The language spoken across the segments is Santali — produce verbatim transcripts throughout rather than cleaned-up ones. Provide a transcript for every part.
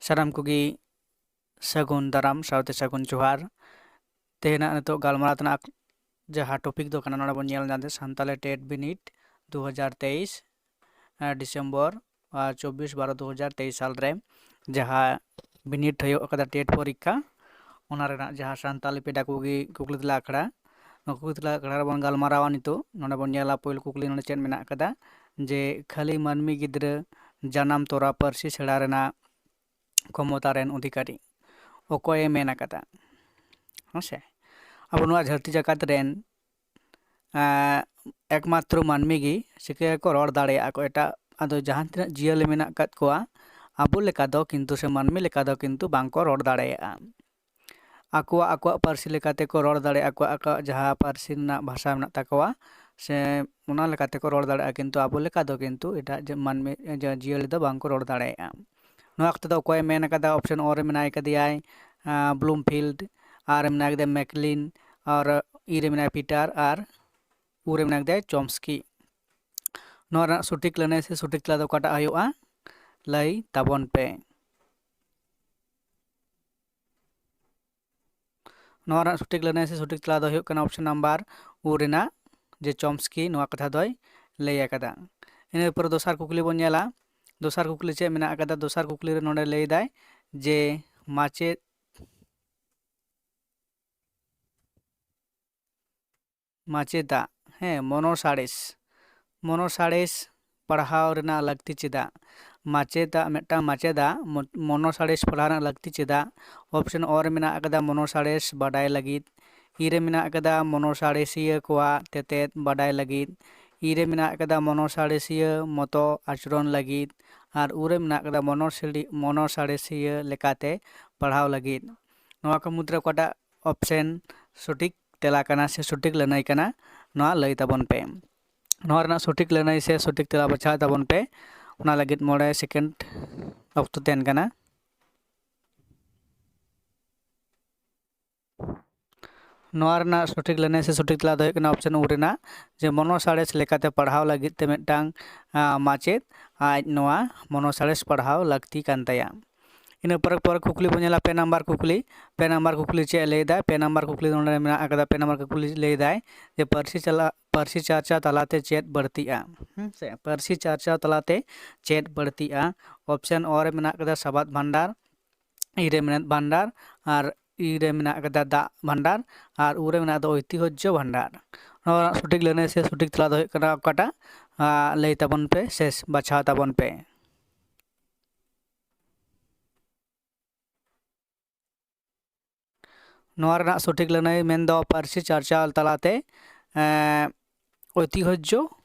ᱥᱟᱱᱟᱢ ᱠᱚᱜᱮ ᱥᱟᱹᱜᱩᱱ ᱫᱟᱨᱟᱢ ᱥᱟᱶᱛᱮ ᱥᱟᱹᱜᱩᱱ ᱡᱚᱦᱟᱨ᱾ ᱛᱮᱦᱮᱧᱟᱜ ᱱᱤᱛᱚᱜ ᱜᱟᱞᱢᱟᱨᱟᱣ ᱛᱮᱱᱟᱜ ᱡᱟᱦᱟᱸ ᱴᱚᱯᱤᱠ ᱫᱚ ᱠᱟᱱᱟ, ᱱᱚᱰᱮ ᱵᱚᱱ ᱧᱮᱞ ᱧᱟᱢ ᱮᱫᱟ ᱥᱟᱱᱛᱟᱞᱤ ᱴᱮᱴ ᱵᱤᱱᱤᱰ ᱫᱩ ᱦᱟᱡᱟᱨ ᱛᱮᱭᱤᱥ, ᱟᱨ ᱰᱤᱥᱮᱢᱵᱚᱨ, ᱟᱨ ᱪᱚᱵᱵᱤᱥ ᱵᱟᱨᱚ ᱫᱩ ᱦᱟᱡᱟᱨ ᱛᱮᱭᱤᱥ ᱥᱟᱞ ᱨᱮ ᱡᱟᱦᱟᱸ ᱵᱤᱱᱤᱰ ᱦᱩᱭᱩᱜ ᱠᱟᱫᱟ ᱴᱮᱴ ᱯᱚᱨᱤᱠᱠᱷᱟ, ᱚᱱᱟ ᱨᱮᱱᱟᱜ ᱡᱟᱦᱟᱸ ᱥᱟᱱᱛᱟᱞᱤ ᱯᱮᱰᱟ ᱠᱚᱜᱮ ᱠᱩᱠᱞᱤ ᱛᱮᱞᱟ ᱟᱠᱷᱲᱟ, ᱱᱚᱣᱟ ᱠᱩᱠᱞᱤ ᱛᱮᱞᱟ ᱟᱠᱷᱲᱟ ᱨᱮᱵᱚᱱ ᱜᱟᱞᱢᱟᱨᱟᱣᱟ ᱱᱤᱛᱚᱜ᱾ ᱱᱚᱰᱮ ᱵᱚᱱ ᱧᱮᱞᱟ ᱯᱳᱭᱞᱳ ᱠᱩᱠᱞᱤ ᱱᱚᱰᱮ ᱪᱮᱫ ᱢᱮᱱᱟᱜ ᱟᱠᱟᱫᱟ, ᱡᱮ ᱠᱷᱟᱹᱞᱤ ᱢᱟᱹᱱᱢᱤ ᱜᱤᱫᱽᱨᱟᱹ ᱡᱟᱱᱟᱢ ᱛᱚᱨᱟ ᱯᱟᱹᱨᱥᱤ ᱥᱮᱬᱟ ᱨᱮᱱᱟᱜ ᱠᱷᱚᱢᱚᱛᱟ ᱨᱮᱱ ᱚᱫᱷᱤᱠᱟᱨᱤ ᱚᱠᱚᱭᱮ ᱢᱮᱱ ᱟᱠᱟᱫᱟ? ᱦᱮᱸ ᱥᱮ, ᱟᱵᱚ ᱱᱚᱣᱟ ᱫᱷᱟᱹᱨᱛᱤ ᱡᱟᱠᱟᱛ ᱨᱮᱱ ᱮᱠᱢᱟᱛᱨᱚ ᱢᱟᱹᱱᱢᱤ ᱜᱮ ᱪᱤᱠᱟᱹᱭᱟᱠᱚ, ᱨᱚᱲ ᱫᱟᱲᱮᱭᱟᱜᱼᱟ ᱠᱚ᱾ ᱮᱴᱟᱜ ᱟᱫᱚ ᱡᱟᱦᱟᱸ ᱛᱤᱱᱟᱹᱜ ᱡᱤᱭᱟᱹᱞᱤ ᱢᱮᱱᱟᱜ ᱟᱠᱟᱫ ᱠᱚᱣᱟ, ᱟᱵᱚ ᱞᱮᱠᱟ ᱫᱚ ᱠᱤᱱᱛᱩ ᱥᱮ ᱢᱟᱹᱱᱢᱤ ᱞᱮᱠᱟ ᱫᱚ ᱠᱤᱱᱛᱩ ᱵᱟᱝᱠᱚ ᱨᱚᱲ ᱫᱟᱲᱮᱭᱟᱜᱼᱟ᱾ ᱟᱠᱚᱣᱟᱜ ᱟᱠᱚᱣᱟᱜ ᱯᱟᱹᱨᱥᱤ ᱞᱮᱠᱟᱛᱮ ᱠᱚ ᱨᱚᱲ ᱫᱟᱲᱮᱭᱟᱜᱼᱟ, ᱟᱠᱚᱣᱟᱜ ᱟᱠᱚᱣᱟᱜ ᱡᱟᱦᱟᱸ ᱯᱟᱹᱨᱥᱤ ᱨᱮᱱᱟᱜ ᱵᱷᱟᱥᱟ ᱢᱮᱱᱟᱜ ᱛᱟᱠᱚᱣᱟ, ᱥᱮ ᱚᱱᱟ ᱞᱮᱠᱟᱛᱮ ᱠᱚ ᱨᱚᱲ ᱫᱟᱲᱮᱭᱟᱜᱼᱟ, ᱠᱤᱱᱛᱩ ᱟᱵᱚ ᱞᱮᱠᱟ ᱫᱚ ᱠᱤᱱᱛᱩ ᱮᱴᱟᱜ ᱡᱟᱹ- ᱢᱟᱹᱱᱢᱤ ᱡᱟᱹ- ᱡᱤᱭᱟᱹᱞᱤ ᱫᱚ ᱵᱟᱝ ᱠᱚ ᱨᱚᱲ ᱫᱟᱲᱮᱭᱟᱜᱼᱟ᱾ ᱱᱚᱣᱟ ᱚᱠᱛᱚ ᱫᱚ ᱚᱠᱚᱭᱮ ᱢᱮᱱ ᱟᱠᱟᱫᱟ? ᱚᱯᱥᱮᱱ ᱚ ᱨᱮ ᱢᱮᱱᱟᱭ ᱠᱟᱫᱮᱭᱟᱭ ᱵᱞᱩᱢᱯᱷᱤᱞᱰ, ᱟᱨ ᱢᱮᱱᱟᱭ ᱠᱟᱫᱮᱭᱟ ᱢᱮᱠᱞᱤᱱ, ᱟᱨ ᱤ ᱨᱮ ᱢᱮᱱᱟᱭ ᱯᱤᱴᱟᱨ, ᱟᱨ ᱩ ᱨᱮ ᱢᱮᱱᱟᱭ ᱠᱟᱫᱮᱭᱟ ᱪᱚᱢᱥᱠᱤ᱾ ᱱᱚᱣᱟ ᱨᱮᱱᱟᱜ ᱥᱚᱴᱷᱤᱠ ᱞᱟᱹᱱᱟᱹᱭ ᱥᱮ ᱥᱚᱴᱷᱤᱠ ᱛᱮᱞᱟ ᱫᱚ ᱚᱠᱟᱴᱟᱜ ᱦᱩᱭᱩᱜᱼᱟ? ᱞᱟᱹᱭ ᱛᱟᱵᱚᱱ ᱯᱮ᱾ ᱱᱚᱣᱟ ᱨᱮᱱᱟᱜ ᱥᱚᱴᱷᱤᱠ ᱞᱟᱹᱱᱟᱹᱭ ᱥᱮ ᱥᱚᱴᱷᱤᱠ ᱛᱮᱞᱟ ᱫᱚ ᱦᱩᱭᱩᱜ ᱠᱟᱱᱟ ᱚᱯᱥᱮᱱ ᱱᱟᱢᱵᱟᱨ ᱩ ᱨᱮᱱᱟᱜ, ᱡᱮ ᱪᱚᱢᱥᱠᱤ ᱱᱚᱣᱟ ᱠᱟᱛᱷᱟ ᱫᱚᱭ ᱞᱟᱹᱭ ᱟᱠᱟᱫᱟ᱾ ᱤᱱᱟᱹ ᱯᱚᱨᱮ ᱫᱚᱥᱟᱨ ᱠᱩᱠᱞᱤ ᱵᱚᱱ ᱧᱮᱞᱟ᱾ ᱫᱚᱥᱟᱨ ᱠᱩᱠᱞᱤ ᱪᱮᱫ ᱢᱮᱱᱟᱜ ᱟᱠᱟᱫᱟ? ᱫᱚᱥᱟᱨ ᱠᱩᱠᱞᱤ ᱨᱮ ᱱᱚᱰᱮ ᱞᱟᱹᱭ ᱫᱟᱭ ᱡᱮ ᱢᱟᱪᱮᱫ ᱢᱟᱪᱮᱫᱟᱜ, ᱦᱮᱸ, ᱢᱚᱱᱚᱥᱟᱬᱮᱥ, ᱢᱚᱱᱚᱥᱟᱬᱮᱥ ᱯᱟᱲᱦᱟᱣ ᱨᱮᱱᱟᱜ ᱞᱟᱹᱠᱛᱤ ᱪᱮᱫᱟᱜ? ᱢᱟᱪᱮᱫᱟᱜ, ᱢᱤᱫᱴᱟᱝ ᱢᱟᱪᱮᱫᱟᱜ ᱢᱚ- ᱢᱚᱱᱚᱥᱟᱬᱮᱥ ᱯᱟᱲᱦᱟᱣ ᱨᱮᱱᱟᱜ ᱞᱟᱹᱠᱛᱤ ᱪᱮᱫᱟᱜ? ᱚᱯᱥᱮᱱ ᱚ ᱨᱮ ᱢᱮᱱᱟᱜ ᱟᱠᱟᱫᱟ ᱢᱚᱱᱚᱥᱟᱬᱮᱥ ᱵᱟᱰᱟᱭ ᱞᱟᱹᱜᱤᱫ, ᱤ ᱨᱮ ᱢᱮᱱᱟᱜ ᱟᱠᱟᱫᱟ ᱢᱚᱱᱚᱥᱟᱬᱮᱥᱤᱭᱟᱹ ᱠᱚᱣᱟᱜ ᱛᱮᱛᱮᱫ ᱵᱟᱰᱟᱭ ᱞᱟᱹᱜᱤᱫ, ᱤ ᱨᱮ ᱢᱮᱱᱟᱜ ᱟᱠᱟᱫᱟ ᱢᱚᱱᱚᱥᱟᱬᱮᱥᱤᱭᱟᱹ ᱢᱚᱛᱚ ᱟᱪᱚᱨᱚᱱ ᱞᱟᱹᱜᱤᱫ, ᱟᱨ ᱩ ᱨᱮ ᱢᱮᱱᱟᱜ ᱟᱠᱟᱫᱟ ᱢᱚᱱᱚᱥᱤᱲᱤ- ᱢᱚᱱᱚᱥᱟᱬᱮᱥᱤᱭᱟᱹ ᱞᱮᱠᱟᱛᱮ ᱯᱟᱲᱦᱟᱣ ᱞᱟᱹᱜᱤᱫ᱾ ᱱᱚᱣᱟ ᱠᱚ ᱢᱩᱫᱽᱨᱮ ᱚᱠᱟᱴᱟᱜ ᱚᱯᱥᱮᱱ ᱥᱚᱴᱷᱤᱠ ᱛᱮᱞᱟ ᱠᱟᱱᱟ ᱥᱮ ᱥᱚᱴᱷᱤᱠ ᱞᱟᱹᱱᱟᱹᱭ ᱠᱟᱱᱟ, ᱱᱚᱣᱟ ᱞᱟᱹᱭ ᱛᱟᱵᱚᱱ ᱯᱮ᱾ ᱱᱚᱣᱟ ᱨᱮᱱᱟᱜ ᱥᱚᱴᱷᱤᱠ ᱞᱟᱹᱱᱟᱹᱭ ᱥᱮ ᱥᱚᱴᱷᱤᱠ ᱛᱮᱞᱟ ᱵᱟᱪᱷᱟᱣ ᱛᱟᱵᱚᱱ ᱯᱮ᱾ ᱚᱱᱟ ᱞᱟᱹᱜᱤᱫ ᱢᱚᱬᱮ ᱥᱮᱠᱮᱱᱰ ᱚᱠᱛᱚ ᱛᱟᱦᱮᱱ ᱠᱟᱱᱟ᱾ ᱱᱚᱣᱟ ᱨᱮᱱᱟᱜ ᱥᱚᱴᱷᱤᱠ ᱞᱟᱹᱱᱟᱹᱭ ᱥᱮ ᱥᱚᱴᱷᱤᱠ ᱛᱮᱞᱟ ᱫᱚ ᱦᱩᱭᱩᱜ ᱠᱟᱱᱟ ᱚᱯᱥᱮᱱ ᱩ ᱨᱮᱱᱟᱜ, ᱡᱮ ᱢᱚᱱᱚᱥᱟᱬᱮᱥ ᱞᱮᱠᱟᱛᱮ ᱯᱟᱲᱦᱟᱣ ᱞᱟᱹᱜᱤᱫ ᱛᱮ ᱢᱤᱫᱴᱟᱝ, ᱟᱸ, ᱢᱟᱪᱮᱫ ᱟᱡ ᱱᱚᱣᱟ ᱢᱚᱱᱚᱥᱟᱬᱮᱥ ᱯᱟᱲᱦᱟᱣ ᱞᱟᱹᱠᱛᱤ ᱠᱟᱱ ᱛᱟᱭᱟ᱾ ᱤᱱᱟᱹ ᱯᱚᱨᱮ, ᱯᱚᱨᱮ ᱠᱩᱠᱞᱤ ᱵᱚᱱ ᱧᱮᱞᱟ, ᱯᱮ ᱱᱟᱢᱵᱟᱨ ᱠᱩᱠᱞᱤ᱾ ᱯᱮ ᱱᱟᱢᱵᱟᱨ ᱠᱩᱠᱞᱤ ᱪᱮᱫ ᱞᱟᱹᱭᱫᱟᱭ? ᱯᱮ ᱱᱟᱢᱵᱟᱨ ᱠᱩᱠᱞᱤ ᱱᱚᱰᱮ ᱢᱮᱱᱟᱜ ᱟᱠᱟᱫᱟ, ᱯᱮ ᱱᱟᱢᱵᱟᱨ ᱠᱩᱠᱞᱤ ᱞᱟᱹᱭᱫᱟᱭ ᱡᱮ ᱯᱟᱹᱨᱥᱤ ᱪᱟᱞᱟ-, ᱯᱟᱹᱨᱥᱤ ᱪᱟᱨᱪᱟ ᱛᱟᱞᱟᱛᱮ ᱪᱮᱫ ᱵᱟᱹᱲᱛᱤᱜᱼᱟ? ᱦᱩᱸ, ᱥᱮ ᱯᱟᱹᱨᱥᱤ ᱪᱟᱨᱪᱟ ᱛᱟᱞᱟᱛᱮ ᱪᱮᱫ ᱵᱟᱹᱲᱛᱤᱜᱼᱟ? ᱚᱯᱥᱮᱱ ᱚ ᱨᱮ ᱢᱮᱱᱟᱜ ᱟᱠᱟᱫᱟ ᱥᱟᱵᱟᱫ ᱵᱷᱟᱱᱰᱟᱨ, ᱤ ᱨᱮ ᱢᱮᱱᱟᱜ ᱵᱷᱟᱱᱰᱟᱨ, ᱟᱨ ᱤ ᱨᱮ ᱢᱮᱱᱟᱜ ᱟᱠᱟᱫᱟ ᱫᱟᱜ ᱵᱷᱟᱱᱰᱟᱨ, ᱟᱨ ᱩ ᱨᱮ ᱢᱮᱱᱟᱜ ᱫᱚ ᱳᱭᱛᱤᱦᱚᱡᱽᱡᱚ ᱵᱷᱟᱱᱰᱟᱨ᱾ ᱱᱚᱣᱟ ᱨᱮᱱᱟᱜ ᱥᱚᱴᱷᱤᱠ ᱞᱟᱹᱱᱟᱹᱭ ᱥᱮ ᱥᱚᱴᱷᱤᱠ ᱛᱮᱞᱟ ᱫᱚ ᱦᱩᱭᱩᱜ ᱠᱟᱱᱟ ᱚᱠᱟᱴᱟᱜ? ᱟᱸ, ᱞᱟᱹᱭ ᱛᱟᱵᱚᱱ ᱯᱮ, ᱥᱮ ᱵᱟᱪᱷᱟᱣ ᱛᱟᱵᱚᱱ ᱯᱮ᱾ ᱱᱚᱣᱟ ᱨᱮᱱᱟᱜ ᱥᱚᱴᱷᱤᱠ ᱞᱟᱹᱱᱟᱹᱭ ᱢᱮᱱᱫᱚ ᱯᱟᱹᱨᱥᱤ ᱪᱟᱨᱪᱟᱣ ᱛᱟᱞᱟᱛᱮ, ᱮᱸ, ᱳᱭᱛᱤᱦᱚᱡᱽᱡᱚ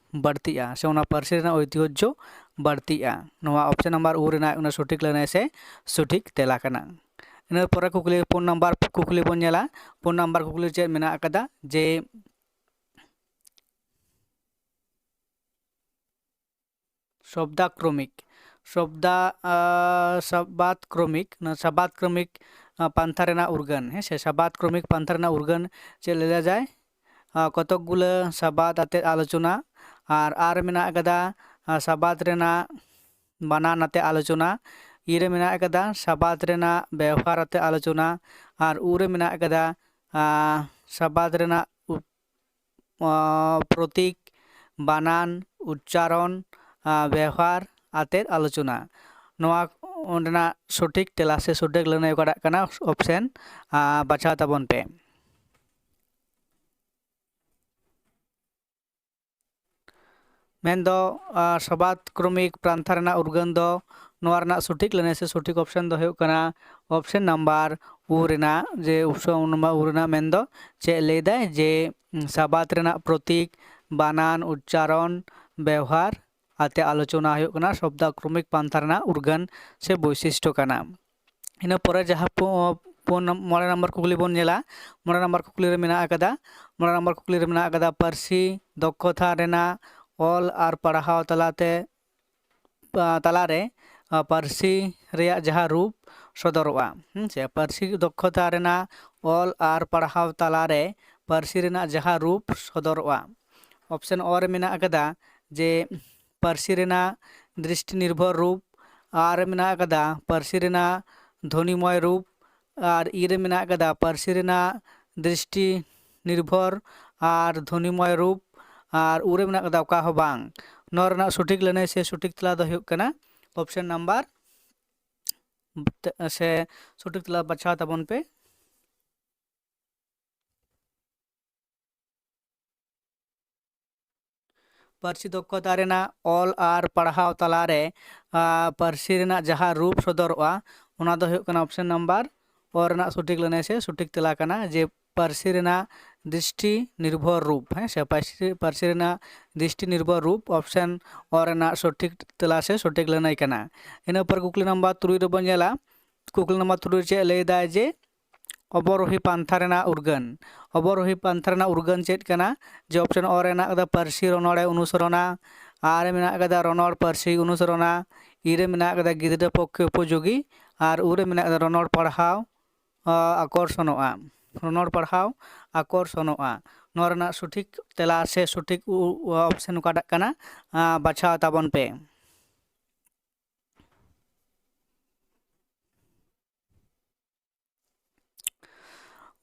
ᱵᱟᱹᱲᱛᱤᱜᱼᱟ, ᱥᱮ ᱚᱱᱟ ᱯᱟᱹᱨᱥᱤ ᱨᱮᱱᱟᱜ ᱳᱭᱛᱤᱦᱚᱡᱽᱡᱚ ᱵᱟᱹᱲᱛᱤᱜᱼᱟ᱾ ᱱᱚᱣᱟ ᱚᱯᱥᱮᱱ ᱱᱟᱢᱵᱟᱨ ᱩ ᱨᱮᱱᱟᱜ ᱚᱱᱟ ᱥᱚᱴᱷᱤᱠ ᱞᱟᱹᱱᱟᱹᱭ ᱥᱮ ᱥᱚᱴᱷᱤᱠ ᱛᱮᱞᱟ ᱠᱟᱱᱟ᱾ ᱤᱱᱟᱹ ᱯᱚᱨᱮ ᱠᱩᱠᱞᱤ, ᱯᱩᱱ ᱱᱟᱢᱵᱟᱨ ᱠᱩᱠᱞᱤ ᱵᱚᱱ ᱧᱮᱞᱟ᱾ ᱯᱩᱱ ᱱᱟᱢᱵᱟᱨ ᱠᱩᱠᱞᱤ ᱪᱮᱫ ᱢᱮᱱᱟᱜ ᱟᱠᱟᱫᱟ? ᱡᱮ ᱥᱚᱵᱫᱟᱠᱨᱚᱢᱤᱠ, ᱥᱚᱵᱫᱟ-, ᱟ, ᱥᱟᱵᱟᱫ ᱠᱨᱚᱢᱤᱠ, ᱱᱚᱣᱟ ᱥᱟᱵᱟᱫ ᱠᱨᱚᱢᱤᱠ, ᱟ, ᱯᱟᱱᱛᱷᱟ ᱨᱮᱱᱟᱜ ᱩᱨᱜᱟᱹᱱ, ᱦᱮᱸ ᱥᱮ, ᱥᱟᱵᱟᱫ ᱠᱨᱚᱢᱤᱠ ᱯᱟᱱᱛᱷᱟ ᱨᱮᱱᱟᱜ ᱩᱨᱜᱟᱹᱱ ᱪᱮᱫ ᱞᱟᱹᱭ ᱫᱟ ᱡᱟᱭ? ᱟ, ᱠᱚᱛᱚᱠ ᱜᱩᱞᱟᱹ ᱥᱟᱵᱟᱫ ᱟᱛᱮᱫ ᱟᱞᱳᱪᱚᱱᱟ, ᱟᱨ ᱟᱨ ᱢᱮᱱᱟᱜ ᱟᱠᱟᱫᱟ, ᱟ, ᱥᱟᱵᱟᱫ ᱨᱮᱱᱟᱜ ᱵᱟᱱᱟᱱ ᱟᱛᱮ ᱟᱞᱳᱪᱚᱱᱟ, ᱤ ᱨᱮ ᱢᱮᱱᱟᱜ ᱟᱠᱟᱫᱟ ᱥᱟᱵᱟᱫ ᱨᱮᱱᱟᱜ ᱵᱮᱣᱦᱟᱨ ᱟᱛᱮ ᱟᱞᱳᱪᱚᱱᱟ, ᱟᱨ ᱩ ᱨᱮ ᱢᱮᱱᱟᱜ ᱟᱠᱟᱫᱟ, ᱟ, ᱥᱟᱵᱟᱫ ᱨᱮᱱᱟᱜ ᱩ-, ᱟ, ᱯᱨᱚᱛᱤᱠ, ᱵᱟᱱᱟᱱ, ᱩᱪᱪᱟᱨᱚᱱ, ᱟ, ᱵᱮᱣᱦᱟᱨ ᱟᱛᱮᱫ ᱟᱞᱳᱪᱚᱱᱟ᱾ ᱱᱚᱣᱟ ᱚᱸᱰᱮᱱᱟᱜ ᱥᱚᱴᱷᱤᱠ ᱛᱮᱞᱟ ᱥᱮ ᱥᱚᱴᱷᱤᱠ ᱞᱟᱹᱱᱟᱹᱭ ᱚᱠᱟᱴᱟᱜ ᱠᱟᱱᱟ? ᱚᱯᱥᱮᱱ, ᱟ, ᱵᱟᱪᱷᱟᱣ ᱛᱟᱵᱚᱱ ᱯᱮ᱾ ᱢᱮᱱᱫᱚ, ᱟ, ᱥᱟᱵᱟᱫ ᱠᱨᱚᱢᱤᱠ ᱯᱨᱟᱱᱛᱷᱟ ᱨᱮᱱᱟᱜ ᱩᱨᱜᱟᱹᱱ ᱫᱚ, ᱱᱚᱣᱟ ᱨᱮᱱᱟᱜ ᱥᱚᱴᱷᱤᱠ ᱞᱟᱹᱱᱟᱹᱭ ᱥᱮ ᱥᱚᱴᱷᱤᱠ ᱚᱯᱥᱮᱱ ᱫᱚ ᱦᱩᱭᱩᱜ ᱠᱟᱱᱟ ᱚᱯᱥᱮᱱ ᱱᱟᱢᱵᱟᱨ ᱩ ᱨᱮᱱᱟᱜ, ᱡᱮ ᱚᱯᱥᱮᱱ ᱱᱟᱢᱵᱟᱨ ᱩ ᱨᱮᱱᱟᱜ ᱢᱮᱱᱫᱚ ᱪᱮᱫ ᱞᱟᱹᱭ ᱫᱟᱭ? ᱡᱮ, ᱩᱸ, ᱥᱟᱵᱟᱫ ᱨᱮᱱᱟᱜ ᱯᱨᱚᱛᱤᱠ, ᱵᱟᱱᱟᱱ, ᱩᱪᱪᱟᱨᱚᱱ, ᱵᱮᱣᱦᱟᱨ ᱟᱛᱮ ᱟᱞᱳᱪᱚᱱᱟ ᱦᱩᱭᱩᱜ ᱠᱟᱱᱟ ᱥᱚᱵᱫᱟᱠᱨᱚᱢᱤᱠ ᱯᱟᱱᱛᱷᱟ ᱨᱮᱱᱟᱜ ᱩᱨᱜᱟᱹᱱ ᱥᱮ ᱵᱳᱭᱥᱤᱥᱴᱚ ᱠᱟᱱᱟ᱾ ᱤᱱᱟᱹ ᱯᱚᱨᱮ ᱡᱟᱦᱟᱸ ᱯᱩ-, ᱯᱩᱱ ᱱᱚᱢ-, ᱢᱚᱬᱮ ᱱᱚᱢᱵᱚᱨ ᱠᱩᱠᱞᱤ ᱵᱚᱱ ᱧᱮᱞᱟ, ᱢᱚᱬᱮ ᱱᱚᱢᱵᱚᱨ ᱠᱩᱠᱞᱤ ᱨᱮ ᱢᱮᱱᱟᱜ ᱟᱠᱟᱫᱟ, ᱢᱚᱬᱮ ᱱᱚᱢᱵᱚᱨ ᱠᱩᱠᱞᱤ ᱨᱮ ᱢᱮᱱᱟᱜ ᱟᱠᱟᱫᱟ ᱯᱟᱹᱨᱥᱤ ᱫᱚᱠᱷᱚᱛᱟ ᱨᱮᱱᱟᱜ ᱚᱞ ᱟᱨ ᱯᱟᱲᱦᱟᱣ ᱛᱟᱞᱟᱛᱮ, ᱟ, ᱛᱟᱞᱟᱨᱮ, ᱟ, ᱯᱟᱹᱨᱥᱤ ᱨᱮᱭᱟᱜ ᱡᱟᱦᱟᱸ ᱨᱩᱯ ᱥᱚᱫᱚᱨᱚᱜᱼᱟ, ᱦᱩᱸ, ᱥᱮ ᱯᱟᱹᱨᱥᱤ ᱫᱚᱠᱷᱚᱛᱟ ᱨᱮᱱᱟᱜ ᱚᱞ ᱟᱨ ᱯᱟᱲᱦᱟᱣ ᱛᱟᱞᱟᱨᱮ ᱯᱟᱹᱨᱥᱤ ᱨᱮᱱᱟᱜ ᱡᱟᱦᱟᱸ ᱨᱩᱯ ᱥᱚᱫᱚᱨᱚᱜᱼᱟ᱾ ᱚᱯᱥᱮᱱ ᱚ ᱨᱮ ᱢᱮᱱᱟᱜ ᱟᱠᱟᱫᱟ ᱡᱮ ᱯᱟᱹᱨᱥᱤ ᱨᱮᱱᱟᱜ ᱫᱨᱤᱥᱴᱤ ᱱᱤᱨᱵᱷᱚᱨ ᱨᱩᱯ, ᱟᱨ ᱨᱮ ᱢᱮᱱᱟᱜ ᱟᱠᱟᱫᱟ ᱯᱟᱹᱨᱥᱤ ᱨᱮᱱᱟᱜ ᱫᱷᱚᱱᱤᱢᱚᱭ ᱨᱩᱯ, ᱟᱨ ᱤ ᱨᱮ ᱢᱮᱱᱟᱜ ᱟᱠᱟᱫᱟ ᱯᱟᱹᱨᱥᱤ ᱨᱮᱱᱟᱜ ᱫᱨᱤᱥᱴᱤ ᱱᱤᱨᱵᱷᱚᱨ ᱟᱨ ᱫᱷᱚᱱᱤᱢᱚᱭ ᱨᱩᱯ, ᱟᱨ ᱩ ᱨᱮ ᱢᱮᱱᱟᱜ ᱟᱠᱟᱫᱟ ᱚᱠᱟ ᱦᱚᱸ ᱵᱟᱝ᱾ ᱱᱚᱣᱟ ᱨᱮᱱᱟᱜ ᱥᱚᱴᱷᱤᱠ ᱞᱟᱹᱱᱟᱹᱭ ᱥᱮ ᱥᱚᱴᱷᱤᱠ ᱛᱮᱞᱟ ᱫᱚ ᱦᱩᱭᱩᱜ ᱠᱟᱱᱟ option number ᱥᱮ ᱥᱚᱴᱷᱤᱠ ᱛᱮᱞᱟ ᱵᱟᱪᱷᱟᱣ ᱛᱟᱵᱚᱱ ᱯᱮ᱾ ᱯᱟᱹᱨᱥᱤ ᱫᱚᱠᱷᱚᱛᱟ ᱨᱮᱱᱟᱜ ᱚᱞ ᱟᱨ ᱯᱟᱲᱦᱟᱣ ᱛᱟᱞᱟᱨᱮ, ᱟᱨ, ᱯᱟᱹᱨᱥᱤ ᱨᱮᱱᱟᱜ ᱡᱟᱦᱟᱸ ᱨᱩᱯ ᱥᱚᱫᱚᱨᱚᱜᱼᱟ, ᱚᱱᱟ ᱫᱚ ᱦᱩᱭᱩᱜ ᱠᱟᱱᱟ option number ᱚ ᱨᱮᱱᱟᱜ ᱥᱚᱴᱷᱤᱠ ᱞᱟᱹᱱᱟᱹᱭ ᱥᱮ ᱥᱚᱴᱷᱤᱠ ᱛᱮᱞᱟ ᱠᱟᱱᱟ, ᱡᱮ ᱯᱟᱹᱨᱥᱤ ᱨᱮᱱᱟᱜ ᱫᱨᱤᱥᱴᱤ ᱱᱤᱨᱵᱷᱚᱨ ᱨᱩᱯ, ᱦᱮᱸ ᱥᱮ, ᱯᱟᱹᱨᱥᱤ, ᱯᱟᱹᱨᱥᱤ ᱨᱮᱱᱟᱜ ᱫᱨᱤᱥᱴᱤ ᱱᱤᱨᱵᱷᱚᱨ ᱨᱩᱯ option ᱚ ᱨᱮᱱᱟᱜ ᱥᱚᱴᱷᱤᱠ ᱛᱮᱞᱟ ᱥᱮ ᱥᱚᱴᱷᱤᱠ ᱞᱟᱹᱱᱟᱹᱭ ᱠᱟᱱᱟ᱾ ᱤᱱᱟᱹ ᱯᱚᱨ ᱠᱩᱠᱞᱤ ᱱᱟᱢᱵᱟᱨ ᱛᱩᱨᱩᱭ ᱨᱮᱵᱚᱱ ᱧᱮᱞᱟ᱾ ᱠᱩᱠᱞᱤ ᱱᱟᱢᱵᱟᱨ ᱛᱩᱨᱩᱭ ᱪᱮᱫ ᱞᱟᱹᱭ ᱫᱟᱭ ᱡᱮ ᱚᱵᱚᱨᱳᱦᱤ ᱯᱟᱱᱛᱷᱟ ᱨᱮᱱᱟᱜ ᱩᱨᱜᱟᱹᱱ᱾ ᱚᱵᱚᱨᱳᱦᱤ ᱯᱟᱱᱛᱷᱟ ᱨᱮᱱᱟᱜ ᱩᱨᱜᱟᱹᱱ ᱪᱮᱫ ᱠᱟᱱᱟ? ᱡᱮ option ᱚ ᱨᱮ ᱢᱮᱱᱟᱜ ᱟᱠᱟᱫᱟ ᱯᱟᱹᱨᱥᱤ ᱨᱚᱱᱚᱲᱮ ᱚᱱᱩᱥᱚᱨᱚᱱᱟ, ᱟᱨ ᱨᱮ ᱢᱮᱱᱟᱜ ᱟᱠᱟᱫᱟ ᱨᱚᱱᱚᱲ ᱯᱟᱹᱨᱥᱤ ᱚᱱᱩᱥᱚᱨᱚᱱᱟ, ᱤ ᱨᱮ ᱢᱮᱱᱟᱜ ᱟᱠᱟᱫᱟ ᱜᱤᱫᱽᱨᱟᱹ ᱯᱚᱠᱠᱷᱮ ᱩᱯᱚᱡᱳᱜᱤ, ᱟᱨ ᱩ ᱨᱮ ᱢᱮᱱᱟᱜ ᱟᱠᱟᱫᱟ ᱨᱚᱱᱚᱲ ᱯᱟᱲᱦᱟᱣ, ᱟ, ᱟᱠᱚᱨᱥᱚᱱᱚᱜᱼᱟ, ᱨᱚᱱᱚᱲ ᱯᱟᱲᱦᱟᱣ ᱟᱠᱚᱨᱥᱚᱱᱚᱜᱼᱟ᱾ ᱱᱚᱣᱟ ᱨᱮᱱᱟᱜ ᱥᱚᱴᱷᱤᱠ ᱛᱮᱞᱟ ᱥᱮ ᱥᱚᱴᱷᱤᱠ ᱩ-, ᱩ-, option ᱚᱠᱟᱴᱟᱜ ᱠᱟᱱᱟ? ᱟ, ᱵᱟᱪᱷᱟᱣ ᱛᱟᱵᱚᱱ ᱯᱮ᱾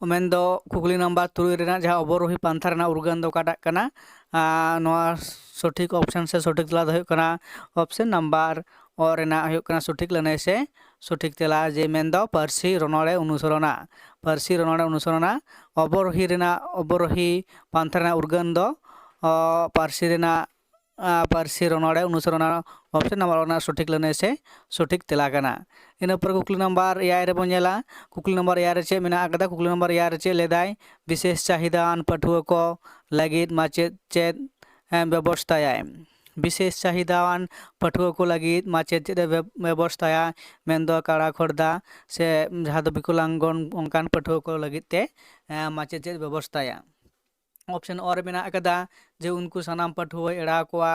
ᱢᱮᱱᱫᱚ ᱠᱩᱠᱞᱤ ᱱᱟᱢᱵᱟᱨ ᱛᱩᱨᱩᱭ ᱨᱮᱱᱟᱜ ᱡᱟᱦᱟᱸ ᱚᱵᱚᱨᱳᱦᱤ ᱯᱟᱱᱛᱷᱟ ᱨᱮᱱᱟᱜ ᱩᱨᱜᱟᱹᱱ ᱫᱚ ᱚᱠᱟᱴᱟᱜ ᱠᱟᱱᱟ? ᱟᱨ ᱱᱚᱣᱟ ᱥᱚᱴᱷᱤᱠ option ᱥᱮ ᱥᱚᱴᱷᱤᱠ ᱛᱮᱞᱟ ᱫᱚ ᱦᱩᱭᱩᱜ ᱠᱟᱱᱟ option number ᱚ ᱨᱮᱱᱟᱜ ᱦᱩᱭᱩᱜ ᱠᱟᱱᱟ ᱥᱚᱴᱷᱤᱠ ᱞᱟᱹᱱᱟᱹᱭ ᱥᱮ ᱥᱚᱴᱷᱤᱠ ᱛᱮᱞᱟ, ᱡᱮ ᱢᱮᱱᱫᱚ ᱯᱟᱹᱨᱥᱤ ᱨᱚᱱᱚᱲᱮ ᱚᱱᱩᱥᱚᱨᱚᱱᱟ᱾ ᱯᱟᱹᱨᱥᱤ ᱨᱚᱱᱚᱲᱮ ᱚᱱᱩᱥᱚᱨᱚᱱᱟ᱾ ᱚᱵᱚᱨᱳᱦᱤ ᱨᱮᱱᱟᱜ, ᱚᱵᱚᱨᱳᱦᱤ ᱯᱟᱱᱛᱷᱟ ᱨᱮᱱᱟᱜ ᱩᱨᱜᱟᱹᱱ ᱫᱚ, ᱚ, ᱯᱟᱹᱨᱥᱤ ᱨᱮᱱᱟᱜ ᱟ, ᱯᱟᱹᱨᱥᱤ ᱨᱚᱱᱚᱲᱮ ᱚᱱᱩᱥᱚᱨᱚᱱᱟ option number ᱨᱮᱱᱟᱜ ᱥᱚᱴᱷᱤᱠ ᱞᱟᱹᱱᱟᱹᱭ ᱥᱮ ᱥᱚᱴᱷᱤᱠ ᱛᱮᱞᱟ ᱠᱟᱱᱟ᱾ ᱤᱱᱟᱹ ᱯᱚᱨᱮ ᱠᱩᱠᱞᱤ ᱱᱟᱢᱵᱟᱨ ᱮᱭᱟᱭ ᱨᱮᱵᱚᱱ ᱧᱮᱞᱟ᱾ ᱠᱩᱠᱞᱤ ᱱᱟᱢᱵᱟᱨ ᱮᱭᱟᱭ ᱨᱮ ᱪᱮᱫ ᱢᱮᱱᱟᱜ ᱟᱠᱟᱫᱟ? ᱠᱩᱠᱞᱤ ᱱᱟᱢᱵᱟᱨ ᱮᱭᱟᱭ ᱨᱮ ᱪᱮᱫ ᱞᱟᱹᱭᱫᱟᱭ? ᱵᱤᱥᱮᱥ ᱪᱟᱦᱤᱫᱟᱣᱟᱱ ᱯᱟᱹᱴᱷᱩᱣᱟᱹ ᱠᱚ ᱞᱟᱹᱜᱤᱫ ᱢᱟᱪᱮᱫ ᱪᱮᱫ, ᱮ, ᱵᱮᱵᱚᱥᱛᱷᱟᱭᱟᱭ? ᱵᱤᱥᱮᱥ ᱪᱟᱦᱤᱫᱟᱣᱟᱱ ᱯᱟᱹᱴᱷᱩᱣᱟᱹ ᱠᱚ ᱞᱟᱹᱜᱤᱫ ᱢᱟᱪᱮᱫ ᱪᱮᱫ ᱮ ᱵᱮᱵ-, ᱵᱮᱵᱚᱥᱛᱷᱟᱭᱟ? ᱢᱮᱱᱫᱚ ᱠᱟᱲᱟ ᱠᱷᱚᱨᱫᱟ ᱥᱮ ᱡᱟᱦᱟᱸ ᱫᱚ ᱵᱤᱠᱚᱞᱟᱝᱜᱚᱱ ᱚᱱᱠᱟᱱ ᱯᱟᱹᱴᱷᱩᱣᱟᱹ ᱠᱚ ᱞᱟᱹᱜᱤᱫ ᱛᱮ, ᱮ, ᱢᱟᱪᱮᱫ ᱪᱮᱫ ᱵᱮᱵᱚᱥᱛᱷᱟᱭᱟ? Option ᱚ ᱨᱮ ᱢᱮᱱᱟᱜ ᱟᱠᱟᱫᱟ ᱡᱮ ᱩᱱᱠᱩ ᱥᱟᱱᱟᱢ ᱯᱟᱹᱴᱷᱩᱣᱟᱹᱭ ᱮᱲᱟᱣ ᱠᱚᱣᱟ᱾